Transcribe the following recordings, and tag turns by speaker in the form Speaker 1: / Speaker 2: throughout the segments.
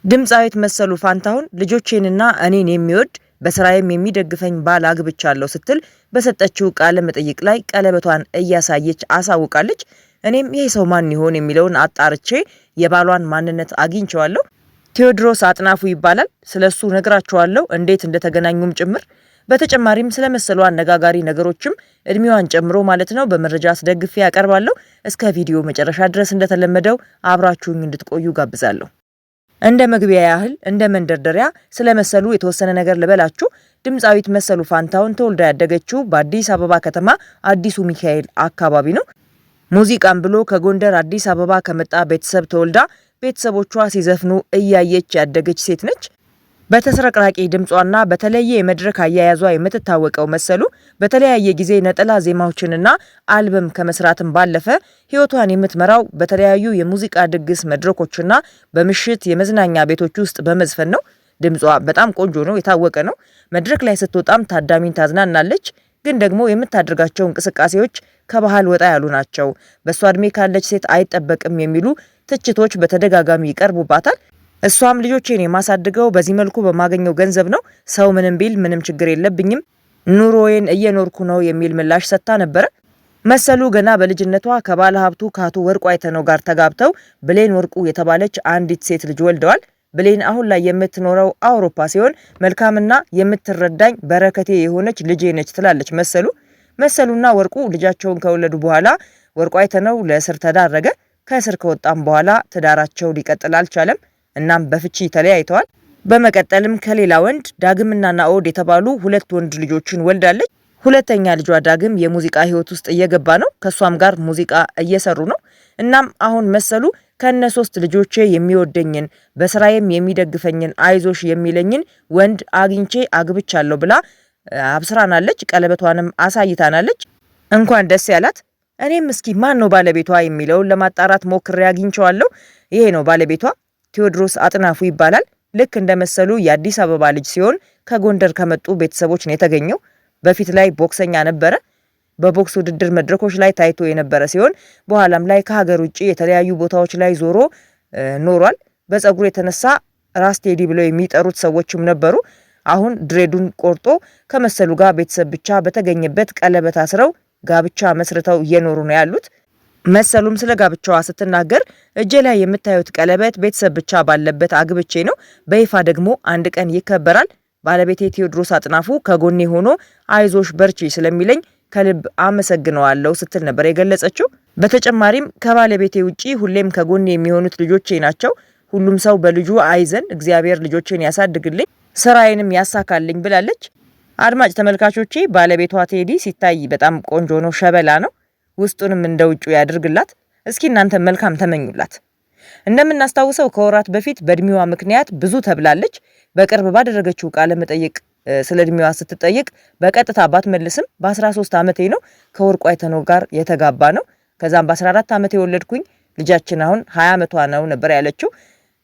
Speaker 1: ድምፃዊት መሰሉ ፋንታሁን ልጆቼንና እኔን የሚወድ በስራዬም የሚደግፈኝ ባል አግብቻለሁ ስትል በሰጠችው ቃለ መጠይቅ ላይ ቀለበቷን እያሳየች አሳውቃለች። እኔም ይሄ ሰው ማን ይሆን የሚለውን አጣርቼ የባሏን ማንነት አግኝቼዋለሁ። ቴዎድሮስ አጥናፉ ይባላል። ስለሱ ነግራችኋለሁ፣ እንዴት እንደተገናኙም ጭምር። በተጨማሪም ስለመሰሉ አነጋጋሪ ነገሮችም እድሜዋን ጨምሮ ማለት ነው በመረጃ አስደግፌ ያቀርባለሁ። እስከ ቪዲዮ መጨረሻ ድረስ እንደተለመደው አብራችሁኝ እንድትቆዩ ጋብዛለሁ። እንደ መግቢያ ያህል እንደ መንደርደሪያ ስለ መሰሉ የተወሰነ ነገር ልበላችሁ። ድምፃዊት መሰሉ ፋንታሁን ተወልዳ ያደገችው በአዲስ አበባ ከተማ አዲሱ ሚካኤል አካባቢ ነው። ሙዚቃን ብሎ ከጎንደር አዲስ አበባ ከመጣ ቤተሰብ ተወልዳ ቤተሰቦቿ ሲዘፍኑ እያየች ያደገች ሴት ነች። በተስረቅራቂ ድምጿና በተለየ የመድረክ አያያዟ የምትታወቀው መሰሉ በተለያየ ጊዜ ነጠላ ዜማዎችንና አልበም ከመስራትም ባለፈ ሕይወቷን የምትመራው በተለያዩ የሙዚቃ ድግስ መድረኮችና በምሽት የመዝናኛ ቤቶች ውስጥ በመዝፈን ነው። ድምጿ በጣም ቆንጆ ነው፣ የታወቀ ነው። መድረክ ላይ ስትወጣም ታዳሚን ታዝናናለች። ግን ደግሞ የምታደርጋቸው እንቅስቃሴዎች ከባህል ወጣ ያሉ ናቸው። በእሷ እድሜ ካለች ሴት አይጠበቅም የሚሉ ትችቶች በተደጋጋሚ ይቀርቡባታል። እሷም ልጆቼን የማሳድገው በዚህ መልኩ በማገኘው ገንዘብ ነው፣ ሰው ምንም ቢል ምንም ችግር የለብኝም፣ ኑሮዬን እየኖርኩ ነው የሚል ምላሽ ሰጥታ ነበረ። መሰሉ ገና በልጅነቷ ከባለ ሀብቱ ከአቶ ወርቁ አይተነው ጋር ተጋብተው ብሌን ወርቁ የተባለች አንዲት ሴት ልጅ ወልደዋል። ብሌን አሁን ላይ የምትኖረው አውሮፓ ሲሆን መልካምና የምትረዳኝ በረከቴ የሆነች ልጄ ነች ትላለች መሰሉ። መሰሉና ወርቁ ልጃቸውን ከወለዱ በኋላ ወርቁ አይተነው ለእስር ተዳረገ። ከእስር ከወጣም በኋላ ትዳራቸው ሊቀጥል አልቻለም። እናም በፍቺ ተለያይተዋል። በመቀጠልም ከሌላ ወንድ ዳግምና ናኦድ የተባሉ ሁለት ወንድ ልጆችን ወልዳለች። ሁለተኛ ልጇ ዳግም የሙዚቃ ህይወት ውስጥ እየገባ ነው። ከእሷም ጋር ሙዚቃ እየሰሩ ነው። እናም አሁን መሰሉ ከነ ሶስት ልጆቼ የሚወደኝን በስራዬም የሚደግፈኝን አይዞሽ የሚለኝን ወንድ አግኝቼ አግብቻለሁ ብላ አብስራናለች። ቀለበቷንም አሳይታናለች። እንኳን ደስ ያላት። እኔም እስኪ ማን ነው ባለቤቷ የሚለውን ለማጣራት ሞክሬ አግኝቼዋለሁ። ይሄ ነው ባለቤቷ፣ ቴዎድሮስ አጥናፉ ይባላል። ልክ እንደ መሰሉ የአዲስ አበባ ልጅ ሲሆን ከጎንደር ከመጡ ቤተሰቦች ነው የተገኘው። በፊት ላይ ቦክሰኛ ነበረ። በቦክስ ውድድር መድረኮች ላይ ታይቶ የነበረ ሲሆን በኋላም ላይ ከሀገር ውጭ የተለያዩ ቦታዎች ላይ ዞሮ ኖሯል። በጸጉሩ የተነሳ ራስ ቴዲ ብለው የሚጠሩት ሰዎችም ነበሩ። አሁን ድሬዱን ቆርጦ ከመሰሉ ጋር ቤተሰብ ብቻ በተገኘበት ቀለበት አስረው ጋብቻ መስርተው እየኖሩ ነው ያሉት። መሰሉም ስለ ጋብቻዋ ስትናገር እጄ ላይ የምታዩት ቀለበት ቤተሰብ ብቻ ባለበት አግብቼ ነው። በይፋ ደግሞ አንድ ቀን ይከበራል። ባለቤቴ ቴዎድሮስ አጥናፉ ከጎኔ ሆኖ አይዞሽ በርቺ ስለሚለኝ ከልብ አመሰግነዋለሁ ስትል ነበር የገለጸችው። በተጨማሪም ከባለቤቴ ውጪ ሁሌም ከጎኔ የሚሆኑት ልጆቼ ናቸው። ሁሉም ሰው በልጁ አይዘን፣ እግዚአብሔር ልጆቼን ያሳድግልኝ፣ ስራዬንም ያሳካልኝ ብላለች። አድማጭ ተመልካቾቼ ባለቤቷ ቴዲ ሲታይ በጣም ቆንጆ ነው፣ ሸበላ ነው። ውስጡንም እንደ ውጩ ያድርግላት። እስኪ እናንተ መልካም ተመኙላት። እንደምናስታውሰው ከወራት በፊት በእድሜዋ ምክንያት ብዙ ተብላለች። በቅርብ ባደረገችው ቃለ መጠይቅ ስለ እድሜዋ ስትጠይቅ በቀጥታ ባትመልስም በ13 ዓመቴ ነው ከወርቁ አይተነው ጋር የተጋባ ነው። ከዛም በ14 ዓመቴ የወለድኩኝ ልጃችን አሁን 20 ዓመቷ ነው ነበር ያለችው።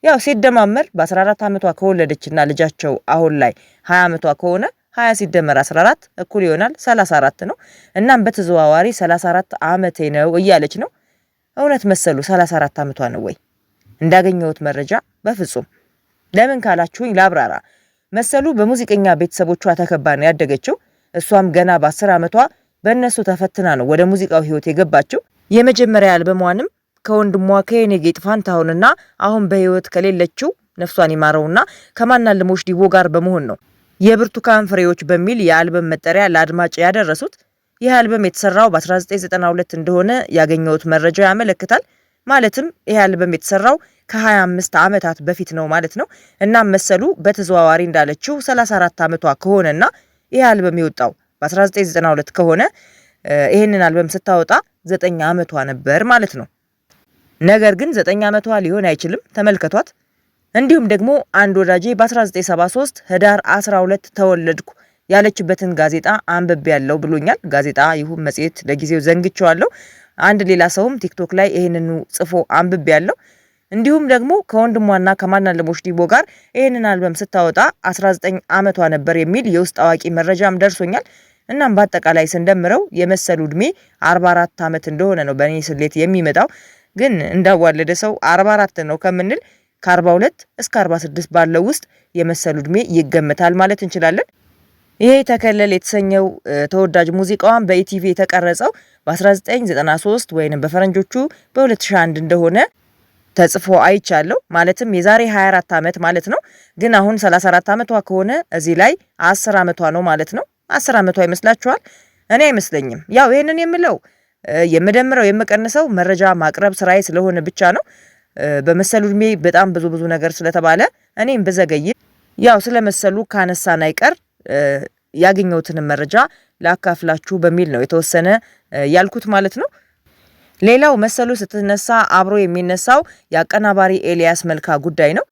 Speaker 1: ያው ሲደማመር በ14 ዓመቷ ከወለደችና ልጃቸው አሁን ላይ 20 ዓመቷ ከሆነ 20 ሲደመር 14 እኩል ይሆናል 34 ነው። እናም በተዘዋዋሪ 34 ዓመቴ ነው እያለች ነው። እውነት መሰሉ 34 ዓመቷ ነው ወይ? እንዳገኘሁት መረጃ በፍጹም። ለምን ካላችሁኝ ላብራራ። መሰሉ በሙዚቀኛ ቤተሰቦቿ ተከባ ነው ያደገችው። እሷም ገና በ10 ዓመቷ በእነሱ ተፈትና ነው ወደ ሙዚቃው ህይወት የገባችው። የመጀመሪያ አልበሟንም ከወንድሟ ከየኔጌጥ ፋንታሁንና አሁን በህይወት ከሌለችው ነፍሷን ይማረውና ከማናልሞሽ ዲቦ ጋር በመሆን ነው የብርቱካን ፍሬዎች በሚል የአልበም መጠሪያ ለአድማጭ ያደረሱት። ይህ አልበም የተሰራው በ1992 እንደሆነ ያገኘሁት መረጃ ያመለክታል። ማለትም ይህ አልበም የተሰራው ከ25 ዓመታት በፊት ነው ማለት ነው። እናም መሰሉ በተዘዋዋሪ እንዳለችው 34 ዓመቷ ከሆነና ይህ አልበም የወጣው በ1992 ከሆነ ይህንን አልበም ስታወጣ 9 ዓመቷ ነበር ማለት ነው። ነገር ግን 9 ዓመቷ ሊሆን አይችልም። ተመልከቷት። እንዲሁም ደግሞ አንድ ወዳጄ በ1973 ህዳር 12 ተወለድኩ ያለችበትን ጋዜጣ አንብቤ ያለው ብሎኛል። ጋዜጣ ይሁን መጽሔት ለጊዜው ዘንግቼዋለሁ። አንድ ሌላ ሰውም ቲክቶክ ላይ ይህንኑ ጽፎ አንብቤ ያለው። እንዲሁም ደግሞ ከወንድሟና ከማናለሞሽ ዲቦ ጋር ይህንን አልበም ስታወጣ 19 ዓመቷ ነበር የሚል የውስጥ አዋቂ መረጃም ደርሶኛል። እናም በአጠቃላይ ስንደምረው የመሰሉ እድሜ 44 ዓመት እንደሆነ ነው በእኔ ስሌት የሚመጣው። ግን እንዳዋለደ ሰው 44 ነው ከምንል ከ42 እስከ 46 ባለው ውስጥ የመሰሉ እድሜ ይገመታል ማለት እንችላለን። ይሄ ተከለል የተሰኘው ተወዳጅ ሙዚቃዋን በኢቲቪ የተቀረጸው በ1993 ወይንም በፈረንጆቹ በ2001 እንደሆነ ተጽፎ አይቻለሁ። ማለትም የዛሬ 24 ዓመት ማለት ነው። ግን አሁን 34 ዓመቷ ከሆነ እዚህ ላይ 10 ዓመቷ ነው ማለት ነው። 10 ዓመቷ ይመስላችኋል? እኔ አይመስለኝም። ያው ይሄንን የምለው የምደምረው የምቀንሰው መረጃ ማቅረብ ስራዬ ስለሆነ ብቻ ነው። በመሰሉ እድሜ በጣም ብዙ ብዙ ነገር ስለተባለ እኔም ብዘገይ ያው ስለመሰሉ ካነሳን አይቀር ያገኘሁትን መረጃ ላካፍላችሁ በሚል ነው የተወሰነ ያልኩት ማለት ነው። ሌላው መሰሉ ስትነሳ አብሮ የሚነሳው የአቀናባሪ ኤልያስ መልካ ጉዳይ ነው።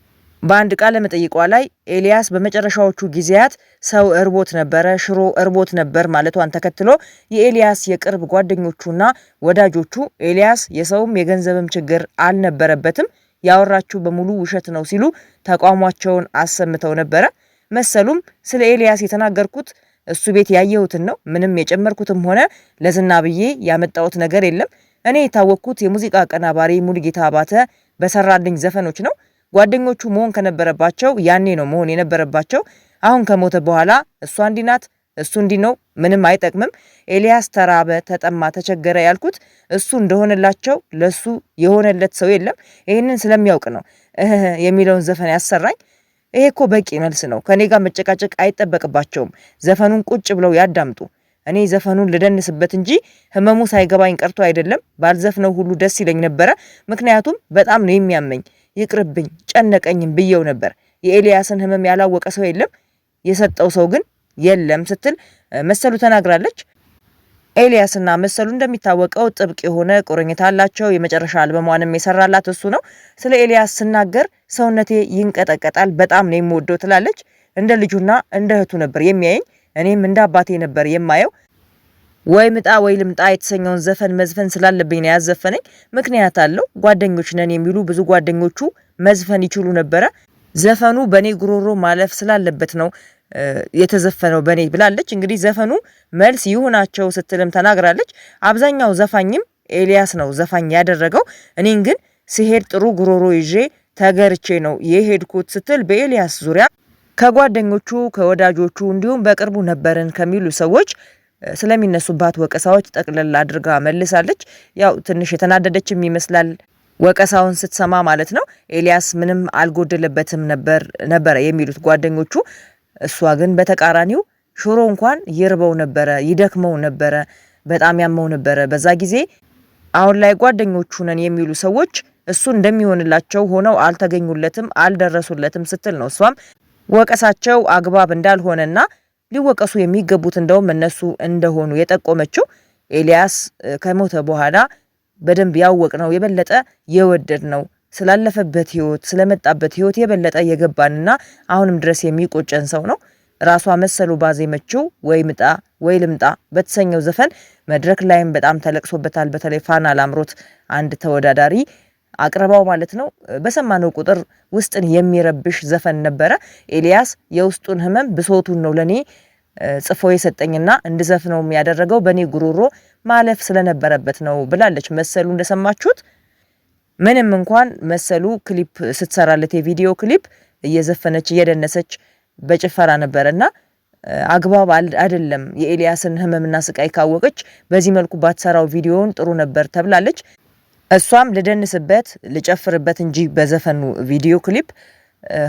Speaker 1: በአንድ ቃለ መጠይቋ ላይ ኤልያስ በመጨረሻዎቹ ጊዜያት ሰው እርቦት ነበረ፣ ሽሮ እርቦት ነበር ማለቷን ተከትሎ የኤልያስ የቅርብ ጓደኞቹና ወዳጆቹ ኤልያስ የሰውም የገንዘብም ችግር አልነበረበትም፣ ያወራችው በሙሉ ውሸት ነው ሲሉ ተቃውሟቸውን አሰምተው ነበረ። መሰሉም ስለ ኤልያስ የተናገርኩት እሱ ቤት ያየሁትን ነው። ምንም የጨመርኩትም ሆነ ለዝና ብዬ ያመጣሁት ነገር የለም። እኔ የታወቅኩት የሙዚቃ አቀናባሪ ሙሉጌታ አባተ በሰራልኝ ዘፈኖች ነው። ጓደኞቹ መሆን ከነበረባቸው ያኔ ነው መሆን የነበረባቸው። አሁን ከሞተ በኋላ እሷ እንዲህ ናት፣ እሱ እንዲህ ነው፣ ምንም አይጠቅምም። ኤልያስ ተራበ፣ ተጠማ፣ ተቸገረ ያልኩት እሱ እንደሆነላቸው ለሱ የሆነለት ሰው የለም። ይህንን ስለሚያውቅ ነው እህ የሚለውን ዘፈን ያሰራኝ። ይሄ እኮ በቂ መልስ ነው። ከኔ ጋር መጨቃጨቅ አይጠበቅባቸውም። ዘፈኑን ቁጭ ብለው ያዳምጡ። እኔ ዘፈኑን ልደንስበት እንጂ ህመሙ ሳይገባኝ ቀርቶ አይደለም። ባልዘፍነው ሁሉ ደስ ይለኝ ነበረ። ምክንያቱም በጣም ነው የሚያመኝ። ይቅርብኝ፣ ጨነቀኝም ብየው ነበር። የኤልያስን ህመም ያላወቀ ሰው የለም፣ የሰጠው ሰው ግን የለም ስትል መሰሉ ተናግራለች። ኤልያስና መሰሉ እንደሚታወቀው ጥብቅ የሆነ ቁርኝት አላቸው። የመጨረሻ አልበሟንም የሰራላት እሱ ነው። ስለ ኤልያስ ስናገር ሰውነቴ ይንቀጠቀጣል፣ በጣም ነው የምወደው ትላለች። እንደ ልጁና እንደ እህቱ ነበር የሚያየኝ፣ እኔም እንደ አባቴ ነበር የማየው። ወይ ምጣ ወይ ልምጣ የተሰኘውን ዘፈን መዝፈን ስላለብኝ ነው ያዘፈነኝ። ምክንያት አለው። ጓደኞች ነን የሚሉ ብዙ ጓደኞቹ መዝፈን ይችሉ ነበረ። ዘፈኑ በእኔ ጉሮሮ ማለፍ ስላለበት ነው የተዘፈነው በእኔ ብላለች። እንግዲህ ዘፈኑ መልስ ይሁናቸው ስትልም ተናግራለች። አብዛኛው ዘፋኝም ኤልያስ ነው ዘፋኝ ያደረገው። እኔን ግን ስሄድ ጥሩ ጉሮሮ ይዤ ተገርቼ ነው የሄድኩት ስትል በኤልያስ ዙሪያ ከጓደኞቹ ከወዳጆቹ እንዲሁም በቅርቡ ነበርን ከሚሉ ሰዎች ስለሚነሱባት ወቀሳዎች ጠቅለል አድርጋ መልሳለች። ያው ትንሽ የተናደደችም ይመስላል ወቀሳውን ስትሰማ ማለት ነው። ኤልያስ ምንም አልጎደለበትም ነበረ የሚሉት ጓደኞቹ። እሷ ግን በተቃራኒው ሽሮ እንኳን ይርበው ነበረ፣ ይደክመው ነበረ፣ በጣም ያመው ነበረ በዛ ጊዜ። አሁን ላይ ጓደኞቹ ነን የሚሉ ሰዎች እሱ እንደሚሆንላቸው ሆነው አልተገኙለትም፣ አልደረሱለትም ስትል ነው እሷም ወቀሳቸው አግባብ እንዳልሆነና ሊወቀሱ የሚገቡት እንደውም እነሱ እንደሆኑ የጠቆመችው። ኤልያስ ከሞተ በኋላ በደንብ ያወቅ ነው የበለጠ የወደድ ነው ስላለፈበት ህይወት ስለመጣበት ህይወት የበለጠ የገባንና አሁንም ድረስ የሚቆጨን ሰው ነው። ራሷ መሰሉ ባዜመችው ወይ ምጣ ወይ ልምጣ በተሰኘው ዘፈን መድረክ ላይም በጣም ተለቅሶበታል። በተለይ ፋና ላምሮት አንድ ተወዳዳሪ አቅርባው ማለት ነው። በሰማነው ቁጥር ውስጥን የሚረብሽ ዘፈን ነበረ። ኤልያስ የውስጡን ህመም ብሶቱን ነው ለኔ ጽፎ የሰጠኝና እንድዘፍነውም ያደረገው በእኔ ጉሮሮ ማለፍ ስለነበረበት ነው ብላለች መሰሉ። እንደሰማችሁት ምንም እንኳን መሰሉ ክሊፕ ስትሰራለት የቪዲዮ ክሊፕ እየዘፈነች እየደነሰች በጭፈራ ነበረና አግባብ አይደለም። የኤልያስን ህመምና ስቃይ ካወቀች በዚህ መልኩ ባትሰራው ቪዲዮውን ጥሩ ነበር ተብላለች። እሷም ልደንስበት ልጨፍርበት እንጂ በዘፈኑ ቪዲዮ ክሊፕ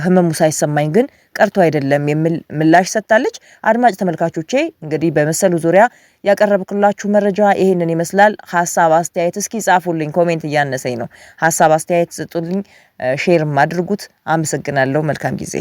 Speaker 1: ህመሙ ሳይሰማኝ ግን ቀርቶ አይደለም የሚል ምላሽ ሰጥታለች። አድማጭ ተመልካቾቼ እንግዲህ በመሰሉ ዙሪያ ያቀረብኩላችሁ መረጃ ይህንን ይመስላል። ሀሳብ አስተያየት እስኪ ጻፉልኝ። comment እያነሰኝ ነው። ሀሳብ አስተያየት ስጡልኝ፣ share ም አድርጉት። አመሰግናለሁ። መልካም ጊዜ።